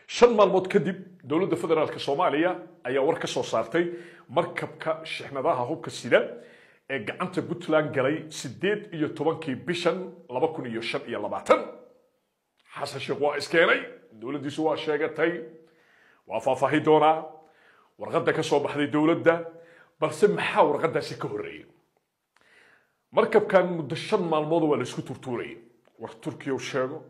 5 maalmood kadib dowladda federaalka Soomaaliya ayaa war ka soo saartay markabka shixnadaha hubka sida ee gacanta Puntland galay 18-kii bishan 2025. Xasan Sheekh waa iskeenay, dowladdiisu waa sheegatay, waa faahfaahi doonaa warqadda ka soo baxday dowladda. Balse maxaa warqaddaasi ka horreeyay? Markabkan muddo 5 maalmood waa la isku turtuurayay. War Turkiya sheego,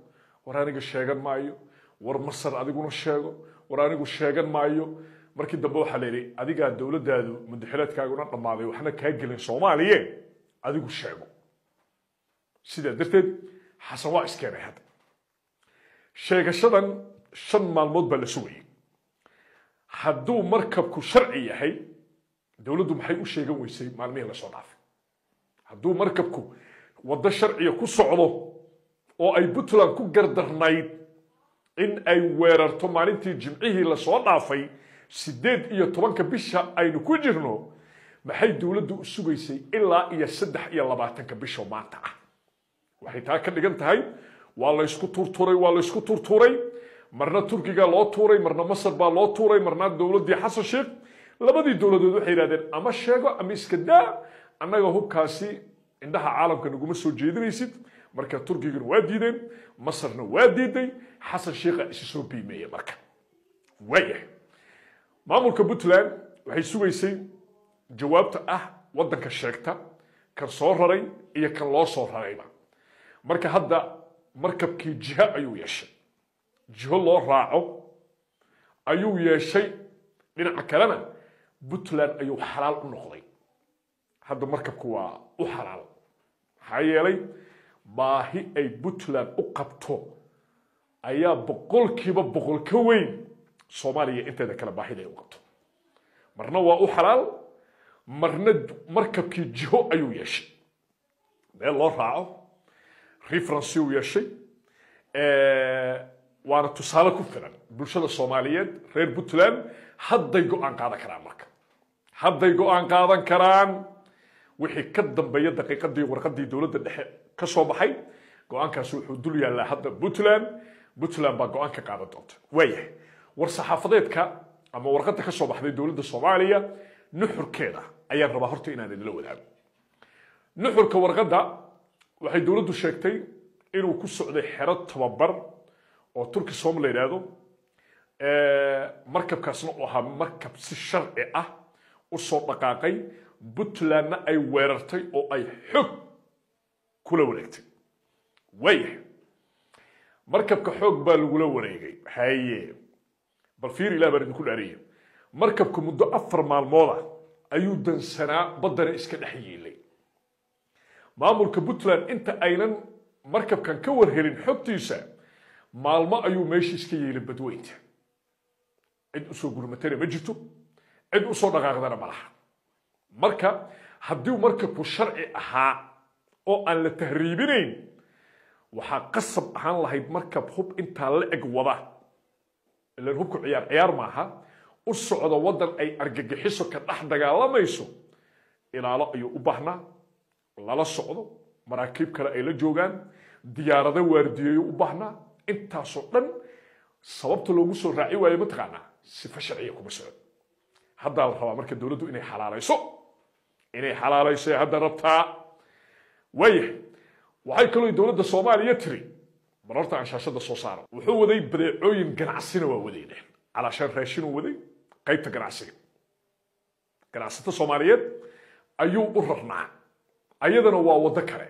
war aniga sheegan maayo, war Masar adiguna sheego, war anigu sheegan maayo. Markii dambe waxaa la yidhi adigaa dowladdaadu muddaxileedkaaguna dhammaaday, waxna kaa gelin Soomaaliye, adigu sheego. Sidaa darteed Xasan waa iskeenay. Hadda sheegashadan 5 maalmood baa la sugayay. Hadduu markabku sharci yahay, dowladdu maxay u sheegan weysay maalmihii lasoo dhaafay? Hadduu markabku waddo sharciya ku socdo oo ay Puntland ku gardarnayd in ay weerarto maalintii Jimcihii lasoo dhaafay 18-ka bisha aynu ku jirno, maxay dowladdu u sugaysay ilaa iyo 23-ka bisha maanta ah? Waxay taa ka dhigan tahay waa la isku turturay, waa la isku turturay. Marna Turkiga loo tuuray, marna Masar baa loo tuuray, marna dowladdii Xasan Sheekh. Labadii dowladood waxay yidhahdeen ama sheego ama iska daa, annaga hubkaasi indhaha caalamka naguma soo jeedinaysid. Marka Turkigana waa diideen, Masarna waa diiday, Xasan Sheekha isi soo biimeeyey. Marka waayahay, maamulka Puntland waxay sugaysay jawaabta ah waddanka sheegta, kan soo raray iyo kan loo soo rarayba. Marka hadda markabkii jiho ayuu yeeshay, jiho loo raaco ayuu yeeshay. Dhinaca kalena Puntland ayuu xalaal u noqday. Hadda markabku waa u xalaal, maxaa yeelay baahi ay Puntland u qabto ayaa 100% ka weyn Soomaaliya inteeda kale baahida ay u qabto. Marna waa u xalaal, marna markabkii jiho ayuu yeeshay, meel loo raaco, reference uu yeeshay. Waana tusaale ku filan bulshada Soomaaliyeed. Reer Puntland hadday go'aan qaadan karaan, marka hadday go'aan qaadan karaan wixii ka dambeeya daqiiqadii warqadii dowladda dhexe ka soo baxay, go'aankaasi wuxuu dul yaallaa hadda Puntland. Puntland baa go'aan ka qaadan doonta. Waayahay, war saxaafadeedka ama warqadda ka soo baxday dowladda Soomaaliya nuxurkeeda ayaan rabaa horta inaan idinla wadaago. Nuxurka warqadda waxay dowladdu sheegtay inuu ku socday xero tababar oo Turkisom la yidhaahdo, markabkaasna uu ahaa markab si sharci ah u soo dhaqaaqay, Puntlandna ay weerartay oo ay xog kula wareegtay. Waayahay, markabka xoog baa lagula wareegay. Haye, bal fiir, Ilah baan idinku dhaariyay, markabku muddo 4 maalmooda ayuu dansanaa, baddana iska dhex yiilay. Maamulka Puntland inta aynan markabkan ka warhelin xogtiisa, maalmo ayuu meesha iska yeelay badweynta. Cid usoo gurmatana ma jirto, cid usoo dhaqaaqdana ma laha. Marka haddii markabku sharci ahaa oo aan la tahriibinayn, waxaa qasab ahaan lahayd markab hub intaa la eg wada, ilan hubku ciyaar ciyaar maaha, u socdo waddan ay argagixiso ka dhex dagaalamayso, ilaalo ayuu u baahnaa, lala socdo, maraakiib kale ay la joogaan, diyaarado waardiyeeyo u baahnaa. Intaasoo dhan sababta loogu soo raaci waayo mataqaanaa? Sifo sharciya kuma socdo. Haddaa la rabaa marka dowladdu inay xalaalayso, inay xalaalayso hadda rabtaa. Waayahay, waxay kaloo dowladda Soomaaliya tiri, bal horta aan shaashadda soo saaro, wuxuu waday badeecooyin ganacsina waa waday dheh, calaashaan raashinuu waday, qaybta ganacsiga, ganacsato Soomaaliyeed ayuu u rarnaa, ayadana waa waddo kale.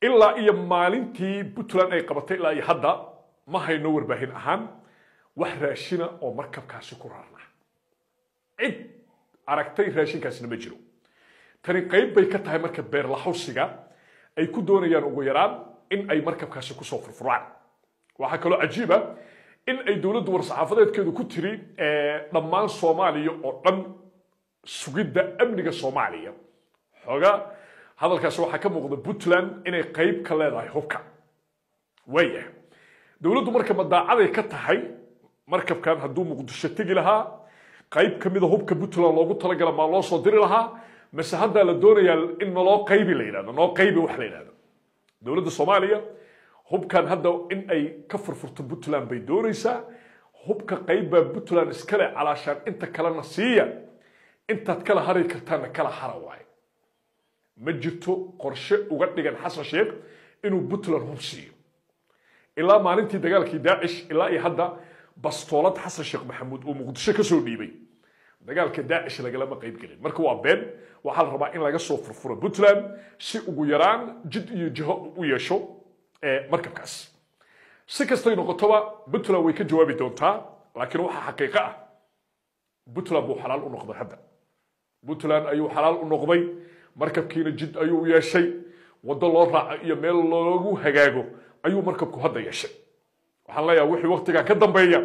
Ilaa iyo maalintii Puntland ay qabatay ilaa iyo hadda ma hayno warbaahin ahaan wax raashina oo markabkaasi ku rarnaa. Cid aragtay raashinkaasina ma jiro. Tani qayb bay ka tahay marka beerlaxawsiga ay ku doonayaan ugu yaraan in ay markabkaasi kusoo furfuraan. Waxaa kaloo cajiiba in ay dowladdu war-saxaafadeedkeedu ku tiri dhammaan Soomaaliya oo dhan sugidda amniga Soomaaliya. Xoogaa hadalkaasi waxaa ka muuqda Puntland inay qayb ka leedahay hubka. Waayahay, dowladdu marka madaacaday ka tahay markabkan hadduu Muqdisho tegi lahaa, qayb ka mida hubka Puntland loogu talagala maa loo soo diri lahaa, mise haddaa la doonayaa in naloo qaybi la yidhahdo, noo qaybi wax la yidhahdo? Dowladda Soomaaliya Hubkan hadda in ay ka furfurto Puntland bay doonaysaa. Hubka qayb baa Puntland iskale, calaashaan inta kalena siiya, intaad kala hari kartaanna kala hara waaye. Ma jirto qorshe uga dhigan Xasan Sheekh inuu Puntland hub siiyo. Ilaa maalintii dagaalkii Daacish ilaa iyo hadda bastoolad Xasan Sheekh Maxamuud uu Muqdisho ka soo dhiibay dagaalka Daacish lagalama qayb gelin. Marka waa been. Waxaa la rabaa in laga soo furfuro Puntland si ugu yaraan jid iyo jiho u yeesho markabkaas. Si kastay noqotoba, Puntland way ka jawaabi doontaa, laakiin waxaa xaqiiqo ah Puntland buu xalaal u noqday hadda. Puntland ayuu xalaal u noqday, markabkiina jid ayuu u yeeshay, waddo loo raaco iyo meel loogu hagaago ayuu markabku hadda yeeshay. Waxaan leeyahay wixii waqtigan ka dambeeya